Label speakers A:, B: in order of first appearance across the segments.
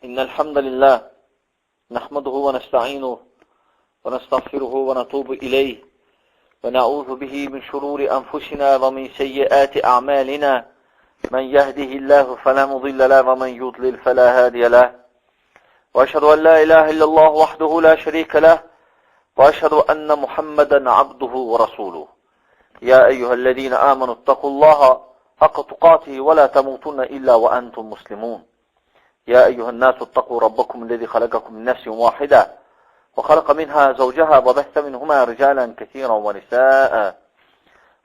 A: إن الحمد لله نحمده ونستعينه ونستغفره ونتوب إليه ونعوذ به من شرور أنفسنا ومن سيئات أعمالنا من يهده الله فلا مضل له ومن يضلل فلا هادي له وأشهد أن لا إله إلا الله وحده لا شريك له وأشهد أن محمدا عبده ورسوله يا أيها الذين آمنوا اتقوا الله حق تقاته ولا تموتن إلا وأنتم مسلمون يا أيها الناس اتقوا ربكم الذي خلقكم من نفس واحدة وخلق منها زوجها وبث منهما رجالا كثيرا ونساء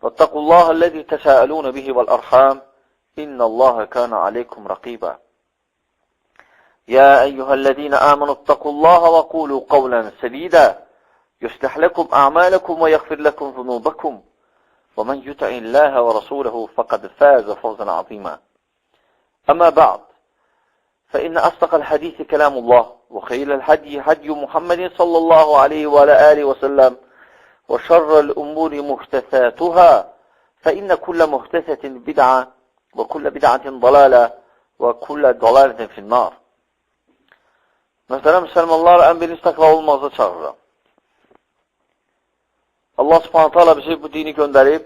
A: واتقوا الله الذي تساءلون به والأرحام إن الله كان عليكم رقيبا يا أيها الذين آمنوا اتقوا الله وقولوا قولا سديدا يصلح لكم أعمالكم ويغفر لكم ذنوبكم ومن يطع الله ورسوله فقد فاز فوزا عظيما أما بعد فإن أصدق الحديث كلام الله وخير الهدي هدي محمد صلى الله عليه وعلى آله وسلم وشر الأمور محدثاتها فإن كل محدثة بدعة وكل بدعة ضلالة وكل ضلالة في النار. Möhtərəm müsəlmanlar, ən birinci təqva olmazda çağırıram. Allah Subhanahu taala bizi bu dini göndərib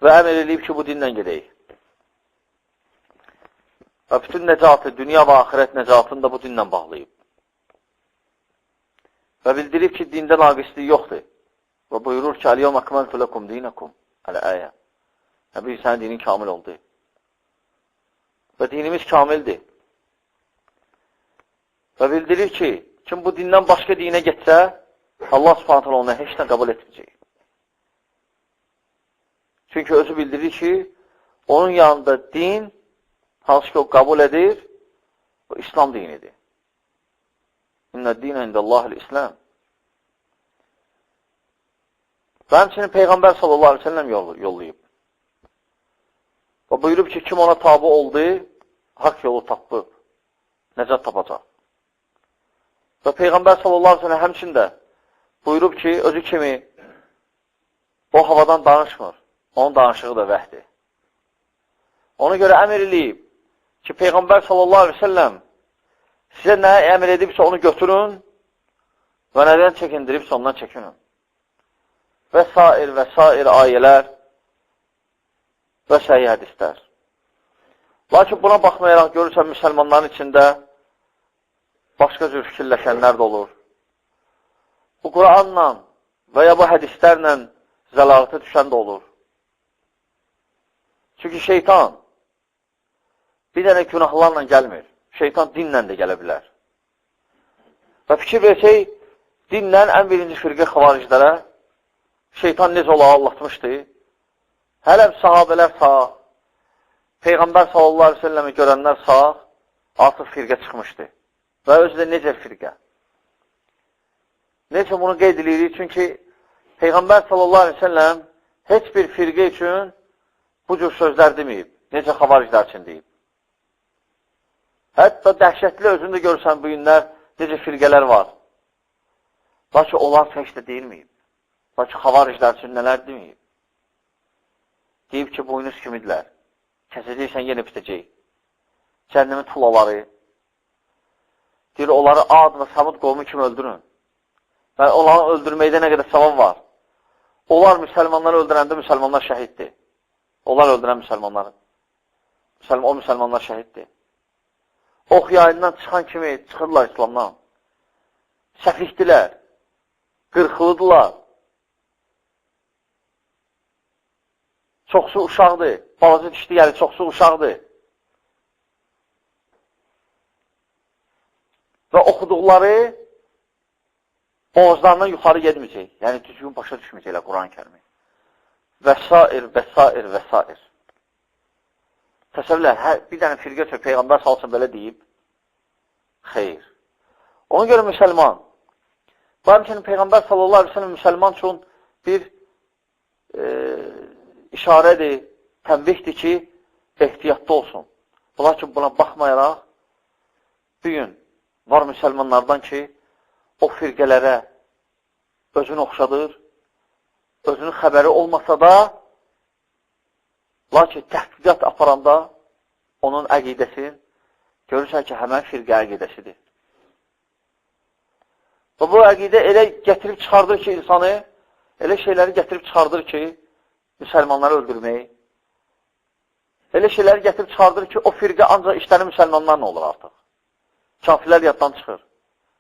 A: və əmr eləyib ki, bu dinlə gedək. Və bütün nəcatı, dünya və axirət nəcatını da bu dinlə bağlayıb. Və bildirib ki, dində naqislik yoxdur. Və buyurur ki, Əl-yevmə əkməltü ləkum dinəkum. Əl-əyə. Yəni, bir sənin dinin kamil oldu. Və dinimiz kamildir. Və bildirir ki, kim bu dindən başqa dinə getsə, Allah Subhanahu taala onu heç nə qəbul etməyəcək. Çünki özü bildirir ki, onun yanında din, hansı ki o qəbul edir, o İslam dinidir. İnnə dinə indəllahil İslam. Və həmçinin Peyğəmbər sallallahu aleyhi ve sellem yollayıb. Və buyurub ki, kim ona tabi oldu, haqq yolu tapıb, nəcat tapacaq. Və Peyğəmbər sallallahu aleyhi ve sellem həmçində buyurub ki, özü kimi o havadan danışmır, onun danışığı da vəhdir. Ona görə əmr eləyib ki, Peyğəmbər sallallahu aleyhi ve sellem sizə nə əmr edibsə onu götürün və nədən çəkindiribsə ondan çəkinin. Və sair və sair ayələr və səhih hədislər. Lakin buna baxmayaraq görürsən, müsəlmanların içində başqa cür fikirləşənlər də olur. Bu Quranla və ya bu hədislərlə zəlalətə düşən də olur. Çünki şeytan bir dənə günahlarla gəlmir. Şeytan dinlə də gələ bilər. Və fikir versək, dinlə ən birinci firqə xavariclərə şeytan necə ola allatmışdı. Hələ sahabələr sağ, Peyğəmbər sallallahu aleyhi ve selləmi görənlər sağ, artıq firqə çıxmışdı. Və özü də necə firqə? Necə bunu qeyd edirik? Çünki Peyğəmbər sallallahu aleyhi ve selləm heç bir firqə üçün bu cür sözlər deməyib. Necə xavariclər üçün deyib. Hətta dəhşətli özünü də görürsən bu günlər necə firqələr var. Lakin onlar heç də deyilməyib. Lakin xavariclər üçün nələr deməyib. Deyib ki, boynuz kimidirlər. Kəsəcəksən, yenə bitəcək. Cəhənnəmin tulaları. Deyir, onları Ad və Samud qovmu kimi öldürün. Və onları öldürməkdə nə qədər savab var. Onlar müsəlmanları öldürəndə müsəlmanlar şəhiddir. Onlar öldürən müsəlmanları. O müsəlmanlar şəhiddir. Ox yayından çıxan kimi çıxırlar İslamdan. Səfihdilər, qırxılıdılar. Çoxsu uşaqdır, balaca dişli gəlir, çoxsu uşaqdır. Və oxuduqları boğazlarından yuxarı gedməyəcək. Yəni, düzgün başa düşməyəcəklər Quran-ı Kərimi. Və sair, və sair, və sair. Təsəvvürlər, bir dənə firqə üçün Peyğəmbər salsın belə deyib, xeyr. Ona görə müsəlman, bu həmçinin Peyğəmbər sallallahu aleyhi ve sellem müsəlman üçün bir işarədir, tənbihdir ki, ehtiyatlı olsun. Lakin buna baxmayaraq, bugün var müsəlmanlardan ki, o firqələrə özünü oxşadır, özünün xəbəri olmasa da, lakin təhqiqat aparanda onun əqidəsini, görürsən ki, həmən firqə əqidəsidir. Və bu əqidə elə gətirib çıxardır ki, insanı, elə şeyləri gətirib çıxardır ki, müsəlmanları öldürməyi, elə şeyləri gətirib çıxardır ki, o firqə ancaq işləri müsəlmanlarla olur artıq. Kafirlər yaddan çıxır.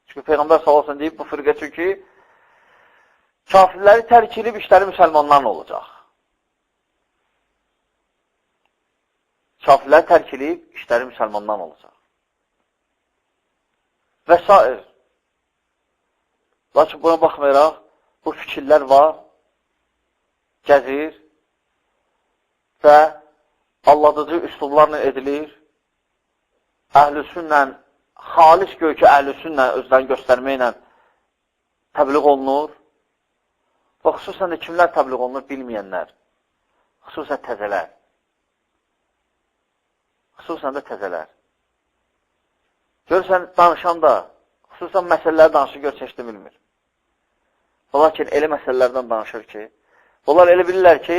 A: Çünki Peyğəmbər sallallahu əleyhi və səlləm deyib bu firqə, çünki kafirləri tərk edib işləri müsəlmanlarla olacaq. Kafirləri tərk edib işləri müsəlmanlarla olacaq. Və sair. Lakin buna baxmayaraq, bu fikirlər var, gəzir və alladıcı üslublarla edilir. Əhl-i-sünnə, xalis gör ki, əhl-i-sünnə özlərini göstərməklə təbliğ olunur. Və xüsusən də kimlər təbliğ olunur bilməyənlər, xüsusən təzələr. Xüsusən də təzələr. Görürsən, danışanda, xüsusən məsələləri danışır, görürsən, heç də bilmir. Lakin elə məsələlərdən danışır ki, onlar elə bilirlər ki,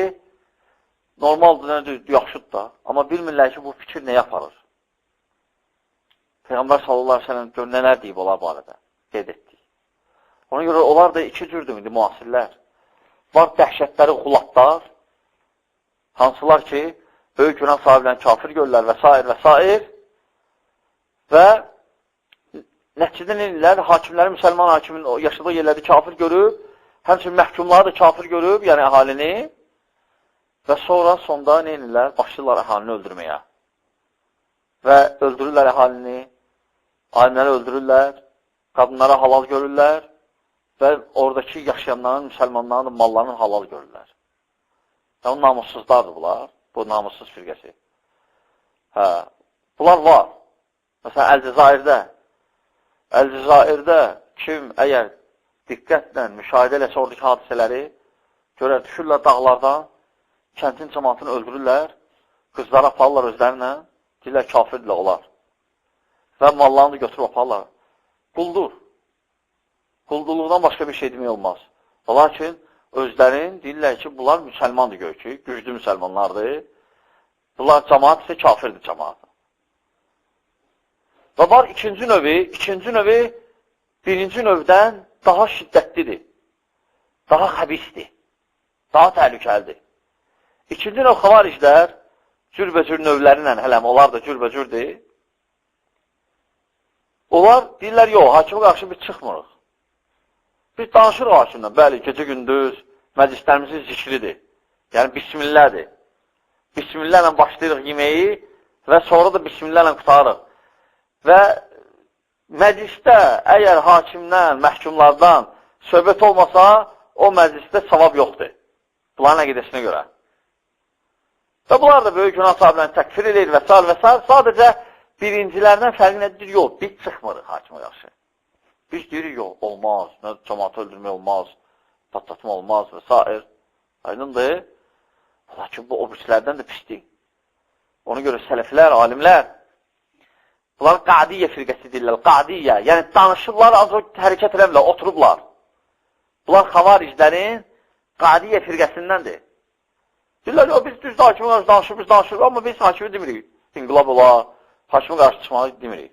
A: normaldır, yaxşıdır da, amma bilmirlər ki, bu fikir nəyə aparır. Peyğəmbər sallallahu əleyhi və səlləm gör nələr deyib onlar barədə, qeyd etdik. Ona görə onlar da iki cürdür indi müasirlər. Var dəhşətləri xulatlar, hansılar ki, böyük günah sahiblərini kafir görürlər və s. və s. Və nəticədə nə edirlər? Hakimləri, müsəlman hakimin yaşadığı yerlərdə kafir görüb, həmçinin məhkumları da kafir görüb, yəni əhalini və sonra sonda nə edirlər? Başlayırlar əhalini öldürməyə. Və öldürürlər əhalini, alimləri öldürürlər, qadınlara halal görürlər və oradakı yaşayanların, müsəlmanların mallarını halal görürlər. Yəni, namussuzlardır bunlar, bu namussuz firqəsi. Hə, bunlar var. Məsələn, Əlcəzairdə kim əgər diqqətlə müşahidə eləsə oradakı hadisələri, görər, düşürlər dağlardan, kəndin cəmaatını öldürürlər, qızları aparırlar özlərinə, deyirlər, kafirdirlər onlar. Və mallarını da götürüb aparırlar. Quldur. Quldurluqdan başqa bir şey demək olmaz. Lakin özlərin deyirlər ki, bunlar müsəlmandır gör ki, güclü müsəlmanlardır. Bunlar cəmaat isə kafirdir cəmaat. Və var ikinci növü, birinci növdən daha şiddətlidir, daha xəbisdir, daha təhlükəlidir. İkinci növ xavariclər, cürbəcür növləri ilə, hələm, onlar da cürbəcürdür. Onlar deyirlər, yox, hakimə qarşı biz çıxmırıq. Biz danışırıq hakimlə, bəli, gecə-gündüz məclislərimizin zikridir. Yəni, bismillahdır. Bismillah ilə başlayırıq yeməyi və sonra da bismillah ilə qurtarırıq. Və məclisdə əgər hakimdən, məhkumlardan söhbət olmasa, o məclisdə savab yoxdur. Bunların əqidəsinə görə. Və bunlar da böyük günah sahiblərini təkfir eləyir və s. və s. Sadəcə birincilərdən fərqi nədir? Yox, biz çıxmırıq hakimə qarşı. Biz deyirik, yox, olmaz, nə, cəmaatı öldürmək olmaz, patlatma olmaz və s. Aydındır. Lakin bu o birislərdən də pisdir. Ona görə sələflər, alimlər, bunlar qadiyyə firqəsi deyirlər, qadiyyə. Yəni, danışırlar, ancaq hərəkət eləmirlər, oturublar. Bunlar xavariclərin qadiyyə firqəsindəndir. Deyirlər, yox, biz düzdür, hakimə qarşı danışırıq, biz danışırıq, amma biz hakimi demirik. İnqilab ola, hakimə qarşı çıxmağı demirik.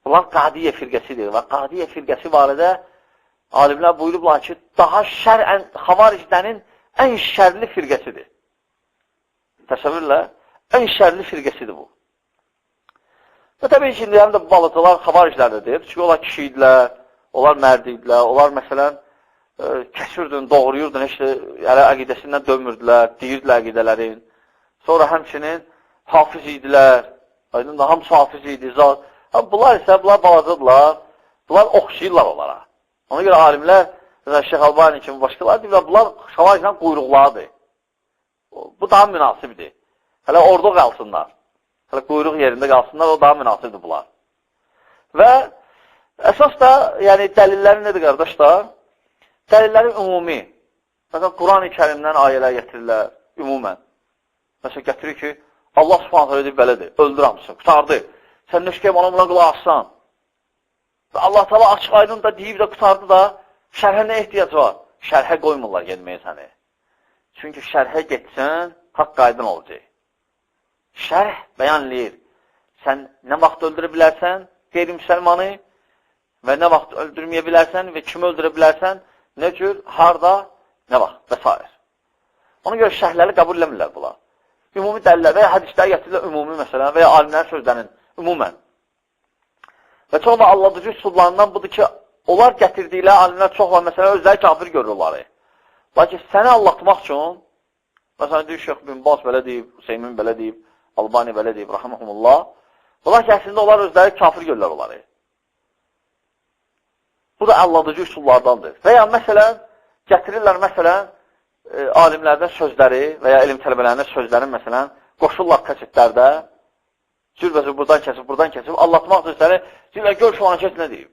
A: Bunlar qadiyyə firqəsidir və qadiyyə firqəsi barədə alimlər buyurublar ki, daha şərən, xavariclərin ən şərli firqəsidir. Təsəvvürlə, ən şərli firqəsidir bu. Və təbii ki, indi həm də balacalar xavariclərdədir. Çünki onlar kişi idilər, onlar mərd idilər, onlar məsələn, kəsirdin, doğrayırdın, heç də hələ əqidəsindən dönmürdülər, deyirdilər əqidələrin. Sonra həmçinin hafiz idilər, aydın da hamısı hafiz idi. Bunlar isə, bunlar balacadırlar, bunlar oxşayırlar onlara. Ona görə alimlər, məsələn, Şeyx Albani kimi başqaları deyirlər, bunlar xavariclərin quyruqlarıdır. Bu daha münasibdir. Hələ orada qalsınlar. Hələ quyruq yerində qalsınlar, o daha münasibdir bunlar. Və əsas da, yəni dəlilləri nədir qardaşlar? Dəlilləri ümumi. Məsələn, Quran-ı Kərimdən ayələr gətirirlər, ümumən. Məsələn, gətirir ki, Allah Subhanahu deyir, belədir, öldür hamısını, qurtardı. Sən nöşkəyə bana buna qulaq assan. Və Allah Teala açıq aydın da deyib də qurtardı da, şərhə nə ehtiyac var? Şərhə qoymurlar getməyə səni. Çünki şərhə getsən, haqq aydın olacaq. Şərh bəyan eləyir. Sən nə vaxt öldürə bilərsən qeyri-müsəlmanı və nə vaxt öldürməyə bilərsən və kimi öldürə bilərsən, nə cür, harda, nə vaxt və s. Ona görə şərhləri qəbul eləmirlər bunlar. Ümumi dəlillər və ya hədislər gətirirlər ümumi məsələn və ya alimlərin sözlərinin ümumən. Və çox da aldadıcı üsullarından budur ki, onlar gətirdikləri alimlər çox var, məsələn, özləri kafir görür onları. Lakin səni aldatmaq üçün, məsələn, deyir, Şeyx bin Baz belə deyib, Hüseymin belə deyib, Albani belə deyib, rahiməhumullah. Bunlar ki, əslində onlar özləri kafir görürlər onları. Bu da aldadıcı üsullardandır. Və ya məsələn, gətirirlər məsələn, alimlərdən sözləri və ya elm tələbələrinin sözləri məsələn, qoşurlar kasetlərdə, cürbəcür buradan kəsib, buradan kəsib, aldatmaq üçün səni, deyirlər, gör şu an kəs nə deyib.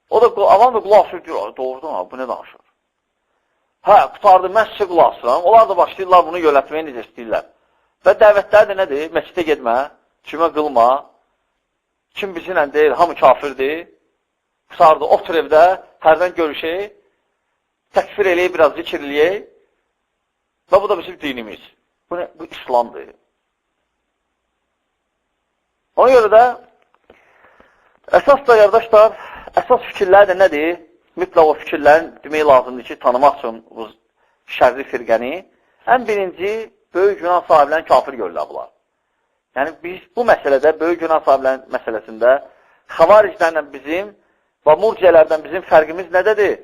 A: O da, avam da qulaq asır, deyir, doğrudan ha, bu nə danışır? Hə, qurtardı, mən sizə qulaq asıram. Onlar da başlayırlar bunu yönəltməyə necə istəyirlər. Və dəvətləri də nədir? Məscidə getmə, cümə qılma, kim bizimlə deyil, hamı kafirdir. Qurtardı, otur evdə, hərdən görüşək, təkfir eləyək, biraz zikir eləyək və bu da bizim dinimiz. Bu, nə? Bu İslamdır. Ona görə də əsas da, qardaşlar, əsas fikirlər də nədir? Mütləq o fikirlərin demək lazımdır ki, tanımaq üçün bu şərri firqəni. Ən birinci, böyük günah sahiblərini kafir görürlər bunlar. Yəni, biz bu məsələdə, böyük günah sahiblərinin məsələsində xavariclərlə bizim və murciələrdən bizim fərqimiz nədədir?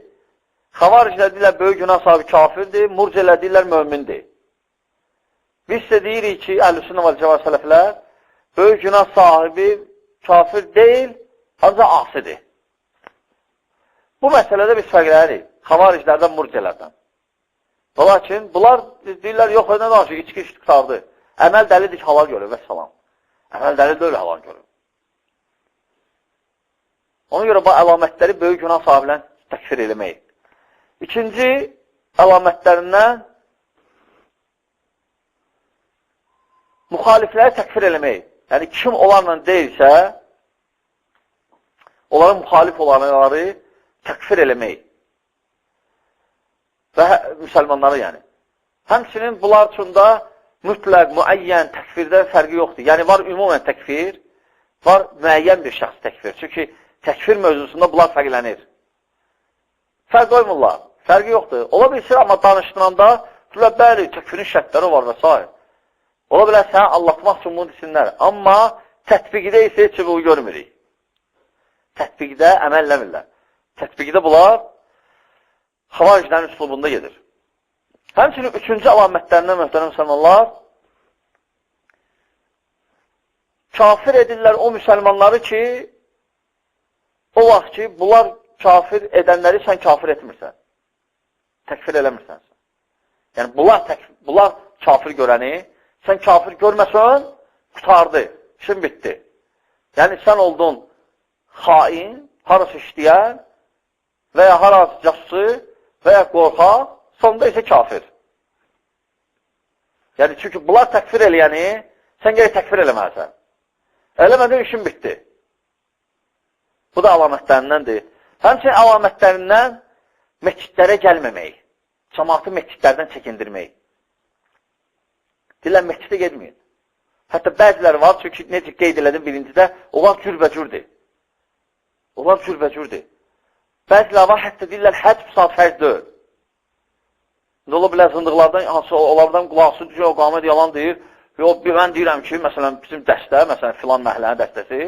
A: Xavariclər deyirlər, böyük günah sahibi kafirdir, murciələr deyirlər, mömindir. Biz isə deyirik ki, əhl-i sünnə vəl cəmaət sələflər, böyük günah sahibi kafir deyil, ancaq asidir. Bu məsələdə biz fərqlərik xavariclərdən, murciələrdən. Və lakin, bunlar deyirlər, yox, nə danışır, içki içki qurtardı. Əməl dəlildir ki, halal görür və salam. Əməl dəlil deyil, halal görür. Ona görə bu əlamətləri böyük günah sahiblərini təkfir eləmək. İkinci əlamətlərindən müxalifləri təkfir eləmək. Yəni, kim onlarla deyilsə, onlara müxalif olanları təkfir eləmək. Və müsəlmanları yəni. Həmçinin bunlar üçün də mütləq, müəyyən təkfirdə fərqi yoxdur. Yəni, var ümumən təkfir, var müəyyən bir şəxs təkfir. Çünki təkfir mövzusunda bunlar fərqlənir. Fərq qoymurlar, fərqi yoxdur. Ola bilsin, amma danışdıranda, deyirlər, bəli, təkfirin şərtləri var və s. Ola bilər, sənə allatmaq üçün bunu desinlər. Amma tətbiqdə isə heç bunu görmürük. Tətbiqdə əməl eləmirlər. Tətbiqdə bunlar xavariclərin üslubunda gedir. Həmçinin üçüncü əlamətlərindən, möhtərəm müsəlmanlar, kafir edirlər o müsəlmanları ki, o vaxt ki, bunlar kafir edənləri sən kafir etmirsən. Təkfir eləmirsən. Yəni, bunlar kafir görəni, sən kafir görməsən, qurtardı, işin bitdi. Yəni, sən oldun xain, harası işləyən və ya harası casusçu və ya qorxaq, sonda isə kafir. Yəni, çünki bunlar təkfir eləyəni, sən gerək təkfir eləməlisən. Eləmədin, işin bitdi. Bu da əlamətlərindəndir. Həmçinin əlamətlərindən məscidlərə gəlməmək, cəmaatı məscidlərdən çəkindirmək. Deyirlər, məscidə getməyin. Hətta bəziləri var, çünki necə qeyd elədim birincidə, onlar cürbəcürdür. Onlar cürbəcürdür. Bəziləri var, hətta deyirlər, həcc bu saat fərz deyil. İndi ola bilər zındıqlardan, hansı onlardan qulaq asır, o qamət yalan deyir. Yox, mən deyirəm ki, məsələn, bizim dəstə, məsələn, filan məhəllənin dəstəsi,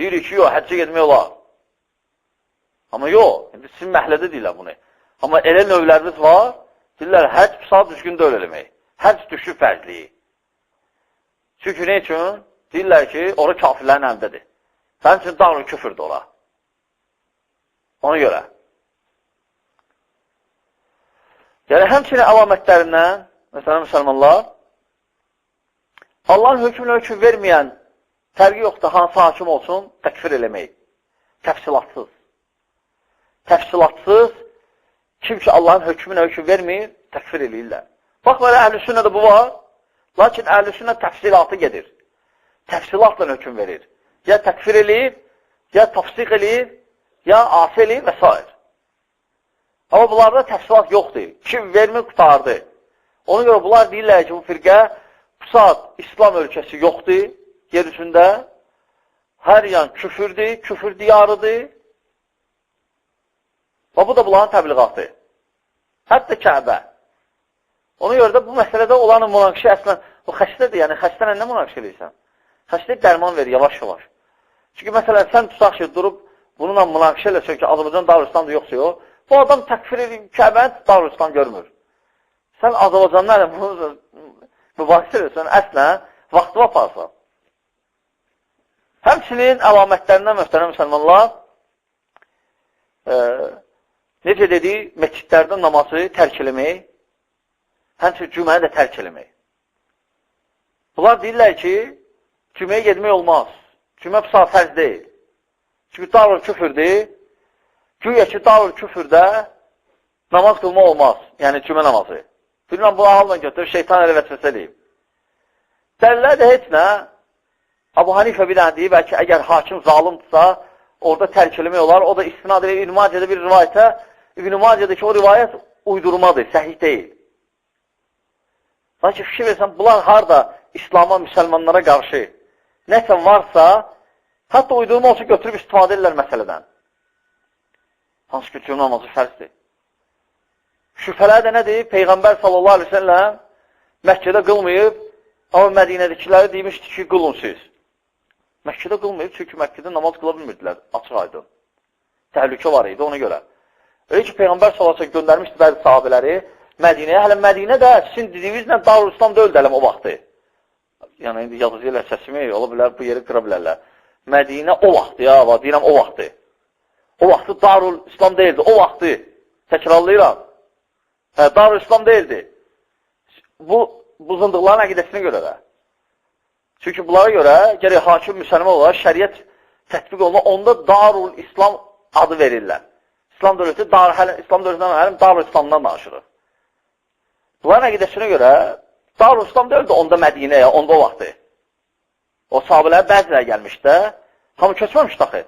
A: deyirik ki, yox, həccə getmək olar. Amma yox, indi sizin məhəllədə deyirlər bunu. Amma elə növlərimiz var, deyirlər, həcc bu saat düzgün deyil eləmək. Həcc düşür fərzliyi. Çünki nə üçün? Deyirlər ki, ora kafirlərin əlindədir. Həmçinin darı küfürdür ora. Ona görə. Yəni, həmçinin əlamətlərindən, məsələn, müsəlmanlar, Allahın hökmünə hökm verməyən fərqi yoxdur, hansı hakim olsun, təkfir eləmək. Təfsilatsız. Təfsilatsız, kim ki Allahın hökmünə hökm vermir, təkfir eləyirlər. Bax, belə əhl-i sünnədə bu var, lakin əhl-i sünnə təfsilatı gedir. Təfsilatla hökm verir. Ya təkfir eləyir, ya tafsiq eləyir, ya asi eləyir və s. Amma bunlarda təfsilat yoxdur. Kim vermir, qurtardı. Ona görə bunlar deyirlər ki, bu firqə bu saat İslam ölkəsi yoxdur yer üzündə. Hər yan küfürdür, küfür diyarıdır. Və bu da bunların təbliğatı. Hətta Kəbə. Ona görə də bu məsələdə olanın münaqişə əslən, o xəstədir, yəni xəstənlə nə münaqişə edirsən? Xəstəyə dərman verir yavaş-yavaş. Çünki məsələn, sən tutaq ki, durub bununla münaqişə eləsən ki, Azərbaycan Darülislamdır yoxsa yox, bu adam təkfir edir, Kəbəni Darülislam görmür. Sən Azərbaycanlarla bunu mübahisə edirsən, əslən, vaxtını aparsan. Həmçinin əlamətlərindən möhtərəm müsəlmanlar, necə dedik, məscidlərdə namazı tərk eləmək, həmçinin cüməni də tərk eləmək. Bunlar deyirlər ki, cüməyə getmək olmaz. Cümə bu saat fərz deyil. Çünki darül küfürdür. Güya ki, darül küfürdə namaz qılma olmaz. Yəni cümə namazı. Bilməm, bu ağılla götürür, şeytan elə vəsvəsə eləyib. Dəlillər də heç nə. Abu Hanifə bir dənə deyib, bəlkə əgər hakim zalimdırsa, orada tərk eləmək olar. O da istinad edir İbn Macədə bir rivayətə. İbn Macədəki o rivayət uydurmadır, səhih deyil. Lakin fikir versən, bunlar harada İslama, müsəlmanlara qarşı nəsə varsa, hətta uydurma olsa götürüb istifadə edirlər məsələdən. Hansı ki, cümə namazı fərzdir. Şübhələr də nədir? Peyğəmbər sallallahu aleyhi ve sellem Məkkədə qılmayıb, amma Mədinədəkiləri demişdi ki, qılın siz. Məkkədə qılmayıb, çünki Məkkədə namaz qıla bilmirdilər, açıq aydın. Təhlükə var idi ona görə. Öyle ki, Peyğəmbər sallallahu aleyhi ve sellem göndərmişdi bəzi sahabələri Mədinəyə. Hələ Mədinə də sizin dediyinizlə Darülislam deyildi hələ o vaxtı. Yəni, indi yazıcı ilə səsimi, ola bilər, bu yeri qıra bilərlər. Mədinə o vaxtı, ya, deyirəm o vaxtı. O vaxtı Darül İslam deyildi, o vaxtı. Təkrarlayıram. Hə, Darül İslam deyildi. Bu zındıqların əqidəsinə görə də. Çünki bunlara görə, gərək hakim müsəlman olaraq şəriət tətbiq olunur, onda Darül İslam adı verirlər. İslam dövləti, İslam dövlətindən hələm Darül İslamdan danışırıq. Bunların əqidəsinə görə Darül İslam deyildi onda Mədinəyə, onda o vaxtı. O sahabələr bəziləri gəlmişdi, hamı köçməmişdi axı.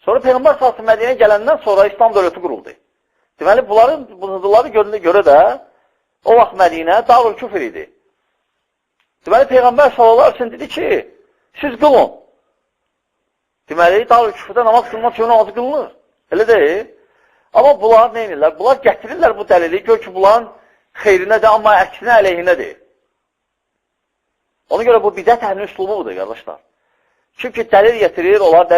A: Sonra Peyğəmbər sallallahu Mədinəyə gələndən sonra İslam dövləti quruldu. Deməli, bunların bu görə də o vaxt Mədinə Darül Küfr idi. Deməli, Peyğəmbər sallallahu əleyhi və səlləm dedi ki, siz qılın. Deməli, Darül Küfrdə namaz qılmaq üçün namazı qılınır. Elə deyil. Amma bunlar nə edirlər? Bunlar gətirirlər bu dəlili, gör ki, bunların xeyrinədir, amma əksinə əleyhinədir. Ona görə bu bidət əhlinin üslubu budur, qardaşlar. Kim ki, dəlil getirir, onlar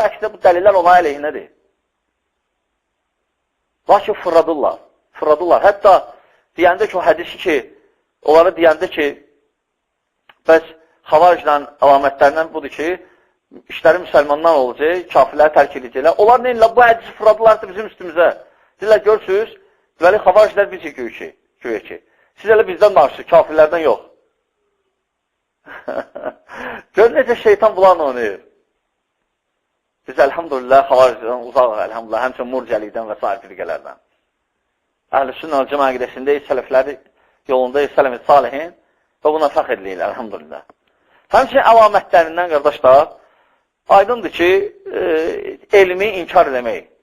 A: əksinə bu dəlillər ona əleyhinədir. Lakin fırladırlar, fırladırlar. Hətta deyəndə ki, o hədisi ki, onlara deyəndə ki, bəs xavariclə əlamətlərindən budur ki, işləri müsəlmandan olacaq, kafirləri tərk edəcəklər. Onlar nə edirlər? Bu hədisi fırladılar da bizim üstümüzə. Deyirlər, görürsünüz, deməli, xavariclər bizi güya ki. Siz elə bizdən danışırsınız, kafirlərdən yox. Gör necə şeytan bunlarla oynayır. Biz əlhamdülillah xavaricdən uzaqıq, əlhamdülillah, həmçinin murcəlikdən və sair firqələrdən. Əhl-i sünnə cəmə əqidəsindəyik, sələfləri yolundayıq, sələf-i salihin və buna fəxr edirik, əlhamdülillah. Həmçinin əlamətlərindən, qardaşlar, aydındır ki, elmi inkar eləmək.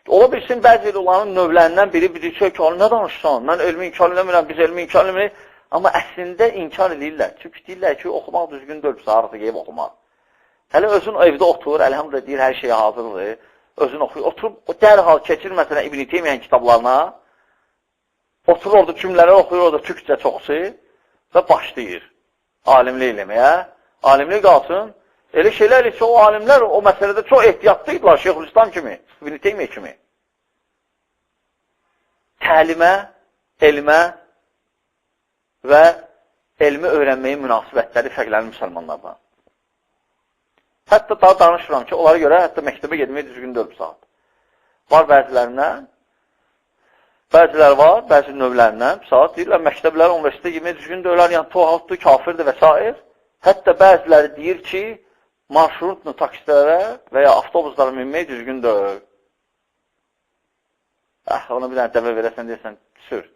A: Ola bilsin, bəzi onların növlərindən biri bilir ki, nə danışsan, mən elmi inkar eləmirəm, biz elmi inkar eləmirik. Amma əslində inkar eləyirlər. Çünki deyirlər ki, oxumaq düzgün deyil, artıq ev oxumaq. Hələ özün evdə oturur, əlhamdülillah deyir, hər şeyə hazırdır. Özün oxuyur. Oturub, dərhal keçir məsələn İbn Teymiyyənin kitablarına. Oturur orada cümlələri oxuyur, orada türkcə çoxsu və başlayır alimlik eləməyə. Alimlik qalsın. Elə şeylər ki, o alimlər o məsələdə çox ehtiyatlı idilər, Şeyxülislam kimi, İbn Teymiyyə kimi. Təlimə, elmə və elmi öyrənməyin münasibətləri fərqlənir müsəlmanlardan. Hətta daha danışıram ki, onlara görə hətta məktəbə getməyə düzgün 4 saat. Var bəzilərindən, bəziləri var, bəzi növlərindən, saat deyirlər, məktəblər, universitetə getməyə düzgün deyirlər, yəni tuhafdır, kafirdir və s. Hətta bəziləri deyir ki, marşrutla taksilərə və ya avtobuslara minmək düzgün deyil. Ona bir dənə dəvə verəsən, deyirsən, sür.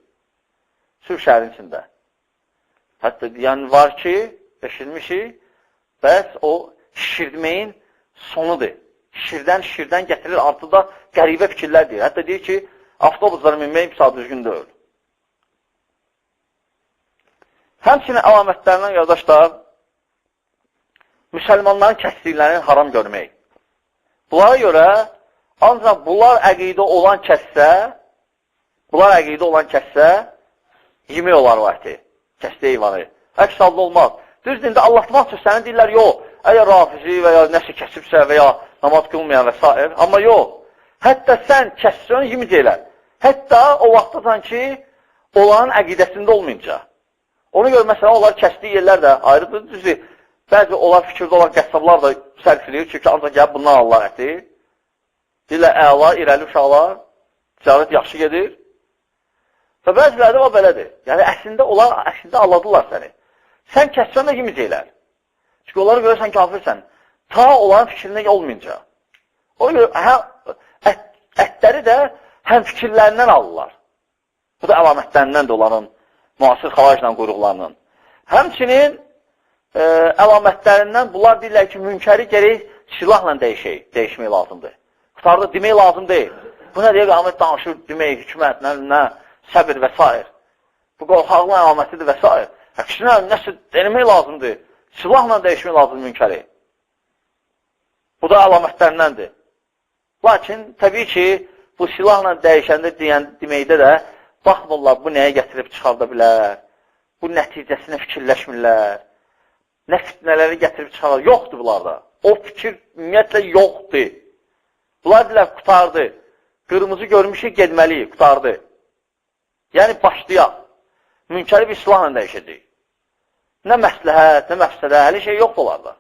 A: Sür şəhərin içində. Hətta deyən var ki, eşitmişik, bəs o şişirtməyin sonudur. Şişirdən gətirir, artıq da qəribə fikirlər deyir. Hətta deyir ki, avtobuslara minmək bir saat düzgün deyil. Həmçinin əlamətlərindən, qardaşlar, müsəlmanların kəsdiklərini haram görmək. Bunlara görə, ancaq bunlar əqidə olan kəssə, yemək olar o əti, kəsdiyi heyvanı. Əks halda olmaz. Düzdür, indi allatmaq üçün səni deyirlər, yox, əgər rafizi və ya nəsə kəsibsə və ya namaz qılmayan və s. Amma yox, hətta sən kəssən, yeməyəcəklər. Hətta o vaxtacan ki, onların əqidəsində olmayınca. Ona görə, məsələn, onlar kəsdiyi yerlər də ayrıdır. Düzdür, bəzi onlar fikirdə olan qəssablar da sərf edir, çünki ancaq gəlib bundan alırlar əti. Deyirlər, əla, irəli uşaqlar, ticarət yaxşı gedir. Və bəziləri də o belədir. Yəni, əslində onlar, əslində alladırlar səni. Sən kəssən də yeməyəcəklər. Çünki onlara görə sən kafirsən. Ta onların fikrindən olmayınca. Ona görə ətləri də həm fikirlərindən alırlar. Bu da əlamətlərindəndir onların müasir xavariclə quyruqlarının. Həmçinin əlamətlərindən bunlar deyirlər ki, münkəri gərək silahla dəyişmək lazımdır. Qutardı, demək lazım deyil. Bu nə deyir? Ahmet danışır, demək, hikmət, nə, səbir və s. Bu qorxaqlığın əlamətidir və s. Əksinə, nəsə demək lazımdır. Silahla dəyişmək lazımdır münkəri. Bu da əlamətlərindəndir. Lakin, təbii ki, bu silahla dəyişəndə deməkdə də baxmırlar, bu nəyə gətirib çıxarda bilər, bu nəticəsinə fikirləşmirlər, nə fitnələri gətirib çıxarda, yoxdur bunlarda. O fikir ümumiyyətlə yoxdur. Bunlar deyirlər, qutardı. Qırmızı görmüşük, gedməliyik, qutardı. Yəni, başlayaq. Münkəri bir silahla dəyişəcəyik. Nə məsləhət, nə məfsədə, hələ şey yoxdur onlarda.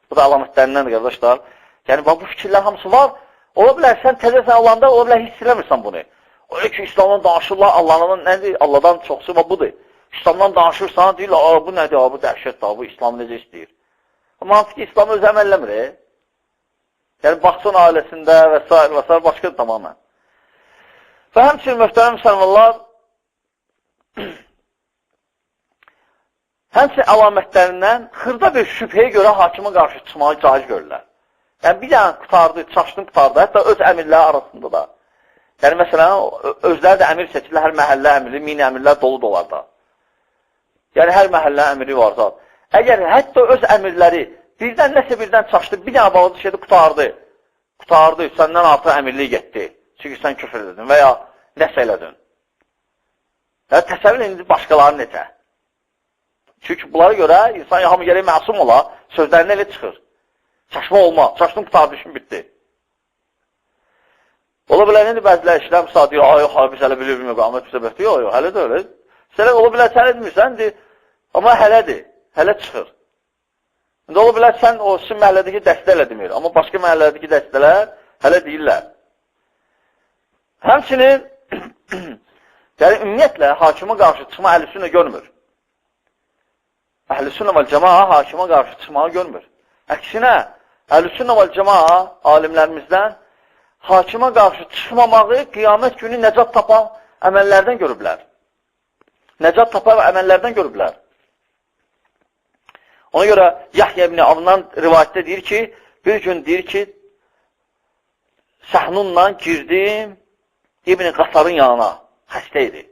A: Bu da əlamətlərindəndir, qardaşlar. Yəni, bax, bu fikirlər hamısı var. Ola bilər, sən təzəsən olanda, ola bilər, hiss eləmirsən bunu. Öyle ki, İslamdan danışırlar, Allah'dan nədir? Allah'dan çoxsu var, budur. İslamdan danışırsan, deyirlər, bu nədir, bu dəhşətdir, bu İslam necə istəyir? Amma hansı ki, İslamı özü əməl eləmir. Yəni, baxsın ailəsində və s. və s. başqadır tamamən. Və həmçinin, möhtərəm müsəlmanlar, həmçinin əlamətlərindən xırda bir şübhəyə görə hakimə qarşı çıxmağı caiz görürlər. Yəni, bir dənə qutardı, çaşdın qutardı, hətta öz əmirləri arasında da. Yəni, məsələn, özləri də əmir seçirlər, hər məhəllə əmiri, mini əmirlər dolu dolarda. Yəni, hər məhəllə əmiri var zat. Əgər hətta öz əmirləri birdən nəsə birdən çaşdı, bir dənə balaca şeydə qutardı, qutardı, səndən artıq əmirlik getdi. Çünki sən küfür edin və ya nəsə elədin. Yəni, təsəvvür indi başqaları necə? Çünki bunlara görə insan hamı gərək məsum ola, sözlərinə elə çıxır. Çaşma olmaz, çaşdın, qutardı, işin bitdi. Ola bilər, indi bəzilər işlər, misal deyir, ay, yox, biz hələ bilmirik, Ahmet bizə bəxti, yox, yox, hələ də öyle. Sən ola bilər, sən etmirsən, amma hələdir, hələ çıxır. İndi ola bilər, sən o sizin məhəllədəki dəstə elə demir, amma başqa məhəllədəki dəstələr hələ deyirlər. Həmçinin, yəni ümumiyyətlə, hakimə qarşı çıxma əhl-i sünnə görmür. Əhl-i sünnə vəl cəmaa hakimə qarşı çıxmağı görmür. Əksinə, əhl-i sünnə vəl cəmaa alimlərimizdən hakimə qarşı çıxmamağı qiyamət günü nəcat tapan əməllərdən görüblər. Nəcat tapan əməllərdən görüblər. Ona görə Yahya ibn Avndan rivayətdə deyir ki, bir gün deyir ki, Səhnunla girdim İbn Qasarın yanına, xəstə idi.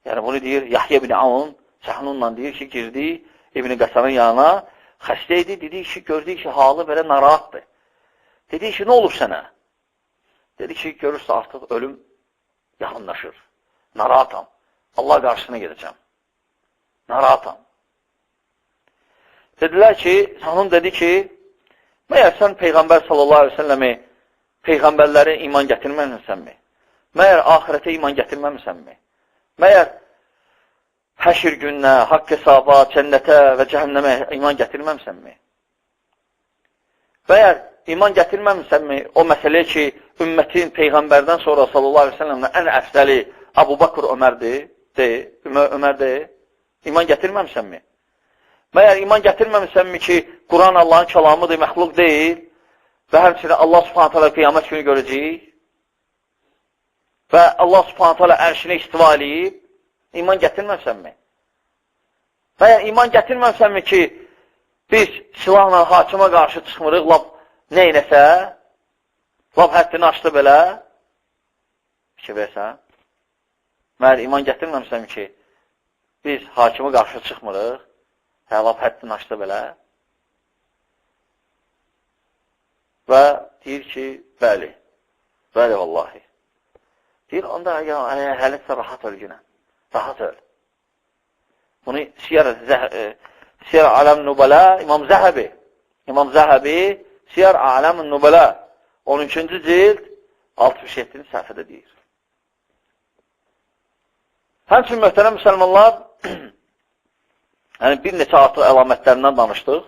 A: Yəni bunu deyir Yahya ibn Avn, Səhnunla deyir ki, girdi İbn Qasarın yanına, xəstə idi, dedi ki, gördü ki, halı belə narahatdır. Dedi ki, nə olub sənə? Dedi ki, görürsə artıq ölüm yaxınlaşır. Narahatam. Allah qarşısına gedəcəm. Narahatam. Dedilər ki, Səhnun dedi ki, məyər sən Peyğəmbər sallallahu aleyhi ve səlləmi peyğəmbərlərə iman gətirməmisənmi? Məyər ahirətə iman gətirməmisənmi? Məyər həşr gününə, haqq hesaba, cənnətə və cəhənnəmə iman gətirməmisənmi? Məyər iman gətirməmisənmi o məsələyə ki, ümmətin Peyğəmbərdən sonra sallallahu aleyhi ve səlləmlə ən əfzəli Əbu Bakr Ömərdir, Ömərdir, iman gətirməmisənmi? Məyər iman gətirməmisənmi ki, Quran Allahın kəlamıdır, məxluq deyil və həmçinin Allah subhanət hələ qiyamət günü görəcəyik və Allah subhanət hələ ərşinə istiva eləyib, iman gətirməmisənmi? Məyər iman gətirməmisənmi ki, biz silahla hakimə qarşı çıxmırıq, lap nə eləsə, lap həddini aşdı belə, fikir versən, məyər iman gətirməmisənmi ki, Biz hakimə qarşı çıxmırıq. Hə, lap həddini aşdı belə. Və deyir ki, bəli, bəli vallahi. Deyir, onda hələ rahat öl günə, rahat öl. Bunu Siyar Aləm Nübələ, İmam Zəhəbi, Siyar Aləm Nübələ, 12-ci cild, 67-ci səhifədə deyir. Həmçinin möhtərəm müsəlmanlar, yəni bir neçə artıq əlamətlərindən danışdıq.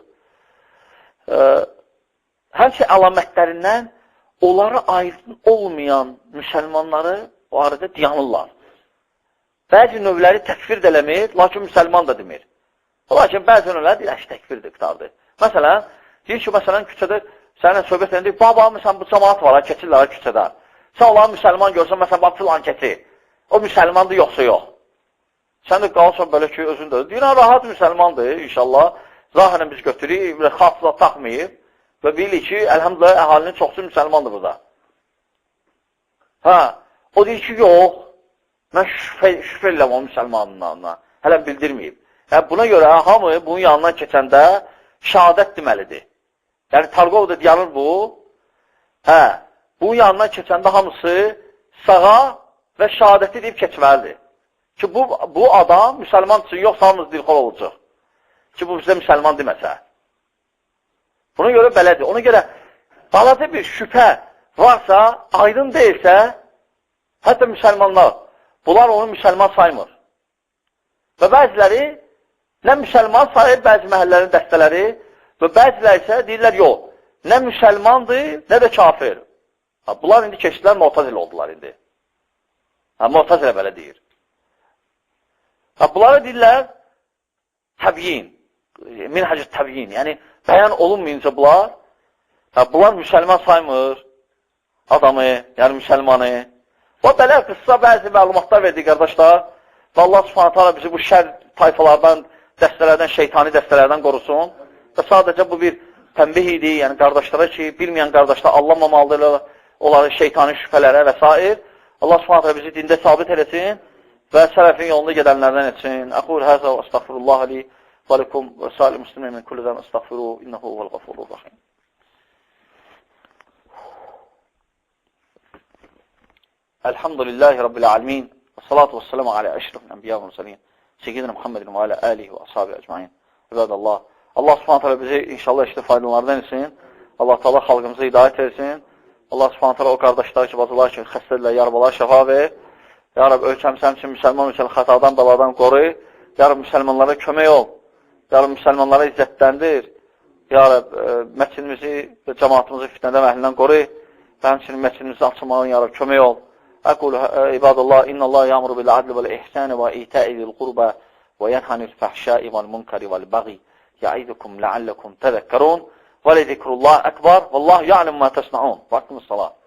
A: Həmçinin əlamətlərindən onlara aydın olmayan müsəlmanları o arada dayanırlar. Bəzi növləri təkfir də eləmir, lakin müsəlman da demir. Lakin bəzi növləri deyir, təkfirdir, qurtardı. Məsələn, deyir ki, məsələn, küçədə səninlə söhbət edir, deyir, baba, məsələn, bu cəmaat var, keçirlər küçədə. Sən onları müsəlman görsən, məsələn, bax, filan keçi. O müsəlmandır, yoxsa yox. Sən də qalsan belə ki, özün də. Deyir, rahat müsəlmandır, inşallah. Zahirən biz götürürük, xafla taxmayıb və bilirik ki, əlhəmdülillah, əhalinin çoxsu müsəlmandır burada. Hə, o deyir ki, yox, mən şübhə eləyəm o müsəlmanlarına. Hələ bildirməyib. Yəni, buna görə hamı bunun yanından keçəndə şəhadət deməlidir. Yəni, Tarqovda dayanır bu. Hə, bunun yanından keçəndə hamısı sağa və şəhadəti deyib keçməlidir. Ki, bu adam müsəlman üçün yoxsa hamımız dilxor olacaq. Ki, bu bizə müsəlman deməsə. Buna görə belədir. Ona görə balaca bir şübhə varsa, aydın deyilsə, hətta müsəlmanlar, bunlar onu müsəlman saymır. Və bəziləri nə müsəlman sayır, bəzi məhəllələrin dəstələri və bəziləri isə deyirlər, yox, nə müsəlmandır, nə də kafir. Ha, bunlar indi keçdilər, Mu'təzilə oldular indi. Ha, Mu'təzilə belə deyir. Ha, bunlara deyirlər təbyin, minhacı təbyin, yəni bəyan olunmayınca bunlar, ha, bunlar müsəlman saymır adamı, yəni müsəlmanı. Və belə qısa bəzi məlumatlar verdik, qardaşlar. Və Allah Subhanahu taala bizi bu şər tayfalardan, dəstələrdən, şeytani dəstələrdən qorusun. Və sadəcə bu bir tənbih idi, yəni qardaşlara ki, bilməyən qardaşlar allanmamalıdırlar onları şeytani şübhələrə və s. Allah Subhanahu taala bizi dində sabit eləsin və sələfin yolunda gedənlərdən etsin. Aqul həzə və əstəğfirullah li və lekum və sair muslimin min kulli zən əstəğfiru innehu huvel ğafurur rahim. Elhamdülillahi Rabbil alemin. Və salatu və selamu alə əşrəfil ənbiya və mürsəlin. Seyyidina Muhammedin və alə alihi və ashabi ecmain. İbadallah. Allah Subhanahu taala bizi inşallah işte faydalardan etsin. Allah Taala xalqımıza hidayət etsin. Allah Subhanahu taala o qardaşlar ki, bacılar ki, xəstədirlər, yarabalar şəfa ver. Ya Rab, ölkəmizi həmçinin müsəlman ölkəli xətadan, baladan qoru. Ya Rab, müsəlmanlara kömək ol. Ya Rab, müsəlmanlara izzətləndir. Ya Rab, məscidimizi və cəmaatımızı fitnədən və əhlindən qoru. Və həmçinin məscidimizi açılmağın, ya Rab, kömək ol. Əqul, ibadallah, innallah ya'muru bil adli vel ihsani və ita'i zil qurba və yenha anil fahşai vel munkari vel baghi ya'izukum la'allakum tezekkerun ve le zikrullah ekber vallahu ya'lemu ma tasnaun. Və aqimus salat.